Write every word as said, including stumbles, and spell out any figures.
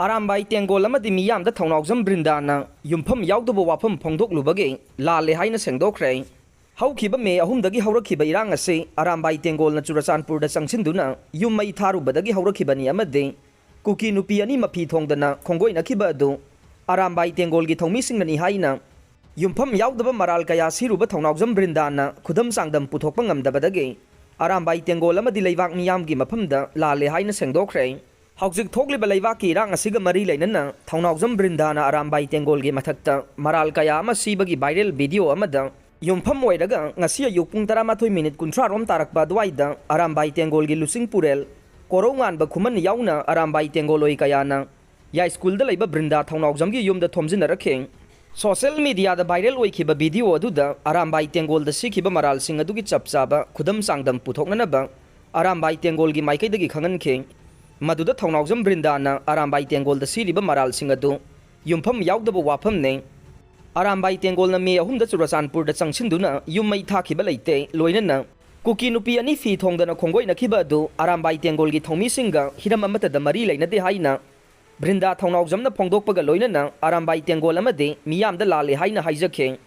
ꯑꯔꯥꯝꯕꯥꯏ ꯇꯦꯡꯒꯣꯜ ꯑꯃꯗꯤ ꯃꯤꯌꯥꯝꯗ ꯊꯧꯅꯥꯎꯖꯝ ꯕ꯭ꯔꯤꯟꯗꯥꯅ ꯌꯨꯝꯐꯝ ꯌꯥꯎꯗꯕ ꯋꯥꯐꯝ ꯐꯣꯡꯗꯣꯛꯂꯨꯕꯒꯤ ꯂꯥꯜꯂꯦ ꯍꯥꯏꯅ ꯁꯦꯡꯗꯣꯛꯈ꯭ꯔꯦ꯫ ꯍꯧꯈꯤꯕ ꯃꯦ ꯑꯍꯨꯝꯗꯒꯤ ꯍꯧꯔꯛꯈꯤꯕ ꯏꯔꯥꯡ ꯑꯁꯤ ꯑꯔꯥꯝꯕꯥꯏ ꯇꯦꯡꯒꯣꯜꯅ ꯆꯨꯔꯆꯥꯟꯄꯨꯔꯗ ꯆꯪꯁꯤꯟꯗꯨꯅ ꯌꯨꯝ ꯃꯩ ꯊꯥꯔꯨꯕꯗꯒꯤ ꯍꯧꯔꯛꯈꯤꯕꯅꯤ ꯑꯃꯗꯤ ꯀꯨꯀꯤ ꯅꯨꯄꯤ ꯑꯅꯤ ꯃꯐꯤ ꯊꯣꯡꯗꯅ ꯈꯣꯡꯒꯣꯏꯅꯈꯤꯕ ꯑꯗꯨ ꯑꯔꯥꯝꯕꯥꯏ ꯇꯦꯡꯒꯣꯜꯒꯤ ꯊꯧꯃꯤꯁꯤꯡꯅꯅꯤ ꯍꯥꯏꯅ ꯌꯨꯝꯐꯝ ꯌꯥꯎꯗꯕ ꯃꯔꯥꯜ ꯀꯌꯥ ꯁꯤꯔꯨꯕ ꯊꯧꯅꯥꯎꯖꯝ ꯕ꯭ꯔꯤꯟꯗꯥꯅ ꯈꯨꯗꯝ ꯆꯥꯡꯗꯝ ꯄꯨꯊꯣꯛꯄ ꯉꯝꯗꯕꯗꯒꯤ ꯑꯔꯥꯝꯕꯥꯏ ꯇꯦꯡꯒꯣꯜ ꯑꯃꯗꯤ ꯂꯩꯕꯥꯛ ꯃꯤꯌꯥꯝꯒꯤ ꯃꯐꯝꯗ ꯂꯥꯜꯂꯦ ꯍꯥꯏꯅ ꯁꯦꯡꯗꯣꯛꯈ꯭ꯔꯦ꯫ ꯍꯧꯖꯤꯛ ꯊꯣꯛꯂꯤꯕ ꯂꯩꯕꯥꯛꯀꯤ ꯏꯔꯥꯡ ꯑꯁꯤꯒ ꯃꯔꯤ ꯂꯩꯅꯅ ꯊꯧꯅꯥꯎꯖꯝ ꯕ꯭ꯔꯤꯟꯗꯥꯅ ꯑꯔꯥꯝꯕꯥꯏ ꯇꯦꯡꯒꯣꯜꯒꯤ ꯃꯊꯛꯇ ꯃꯔꯥꯜ ꯀꯌꯥ ꯑꯃ ꯁꯤꯕꯒꯤ ꯚꯥꯏꯔꯦꯜ ꯚꯤꯗꯤꯑꯣ ꯑꯃꯗ ꯌꯨꯝꯐꯝ ꯑꯣꯏꯔꯒ ꯉꯁꯤ ꯑꯌꯨꯛ ꯄꯨꯡ ꯇꯔꯥꯃꯥꯊꯣꯏ ꯃꯤꯅꯤꯠ ꯀꯨꯟꯊ꯭ꯔꯥ ꯔꯣꯝ ꯇꯥꯔꯛꯄ ꯑꯗꯨꯋꯥꯏꯗ ꯑꯔꯥꯝꯕꯥꯏ ꯇꯦꯡꯒꯣꯜꯒꯤ ꯂꯨꯆꯤꯡ ꯄꯨꯔꯦꯜ ꯀꯣꯔꯧꯉꯥꯟꯕ ꯈꯨꯃꯟ ꯌꯥꯎꯅ ꯑꯔꯥꯝꯕꯥꯏ ꯇꯦꯡꯒꯣꯜ ꯑꯣꯏ ꯀꯌꯥꯅ ꯌꯥꯏꯁ꯭ꯀꯨꯜꯗ ꯂꯩꯕ ꯕ꯭ꯔꯤꯟꯗꯥ ꯊꯧꯅꯥꯎꯖꯝꯒꯤ ꯌꯨꯝꯗ ꯊꯣꯝꯖꯤꯟꯅꯔꯛꯈꯤ꯫ ꯁꯣꯁꯤꯌꯦꯜ ꯃꯤꯗꯤꯌꯥꯗ ꯚꯥꯏꯔꯦꯜ ꯑꯣꯏꯈꯤꯕ ꯚꯤꯗꯤꯑꯣ ꯑꯗꯨꯗ ꯑꯔꯥꯝꯕꯥꯏ ꯇꯦꯡꯒꯣꯜꯗ ꯁꯤꯈꯤꯕ ꯃꯔꯥꯜꯁꯤꯡ ꯑꯗꯨꯒꯤ ꯆꯞ ꯆꯥꯕ ꯈꯨꯗꯝ ꯆꯥꯡꯗꯝ ꯄꯨꯊꯣꯛꯅꯅꯕ ꯑꯔꯥꯝꯕꯥꯏ ꯇꯦꯡꯒꯣꯜꯒꯤ ꯃꯥꯏꯀꯩꯗꯒꯤ ꯈꯪꯍꯟꯈꯤ꯫ ꯃꯗꯨꯗ ꯊꯧꯅꯥꯎꯖꯝ ꯕ꯭ꯔꯤꯟꯗꯥꯅ ꯑꯔꯥꯝꯕꯥꯏ ꯇꯦꯡꯒꯣꯜꯗ ꯁꯤꯔꯤꯕ ꯃꯔꯥꯜꯁꯤꯡ ꯑꯗꯨ ꯌꯨꯝꯐꯝ ꯌꯥꯎꯗꯕ ꯋꯥꯐꯝꯅꯤ꯫ ꯑꯔꯥꯝꯕꯥꯏ ꯇꯦꯡꯒꯣꯜꯅ ꯃꯦ ꯑꯍꯨꯝꯗ ꯆꯨꯔꯆꯥꯟꯄꯨꯔꯗ ꯆꯪꯁꯤꯟꯗꯨꯅ ꯌꯨꯝ ꯃꯩ ꯊꯥꯈꯤꯕ ꯂꯩꯇꯦ, ꯂꯣꯏꯅꯅ ꯀꯨꯀꯤ ꯅꯨꯄꯤ ꯑꯅꯤ ꯐꯤ ꯊꯣꯡꯗꯅ ꯈꯣꯡꯒꯣꯏꯅꯈꯤꯕ ꯑꯗꯨ ꯑꯔꯥꯝꯕꯥꯏ ꯇꯦꯡꯒꯣꯜꯒꯤ ꯊꯧꯃꯤꯁꯤꯡꯒ ꯍꯤꯔꯝ ꯑꯃꯠꯇꯗ ꯃꯔꯤ ꯂꯩꯅꯗꯦ ꯍꯥꯏꯅ ꯕ꯭ꯔꯤꯟꯗꯥ ꯊꯧꯅꯥꯎꯖꯝꯅ ꯐꯣꯡꯗꯣꯛꯄꯒ ꯂꯣꯏꯅꯅ ꯑꯔꯥꯝꯕꯥꯏ ꯇꯦꯡꯒꯣꯜ ꯑꯃꯗꯤ ꯃꯤꯌꯥꯝꯗ ꯂꯥꯜꯂꯦ ꯍꯥꯏꯅ ꯍꯥꯏꯖꯈꯤ꯫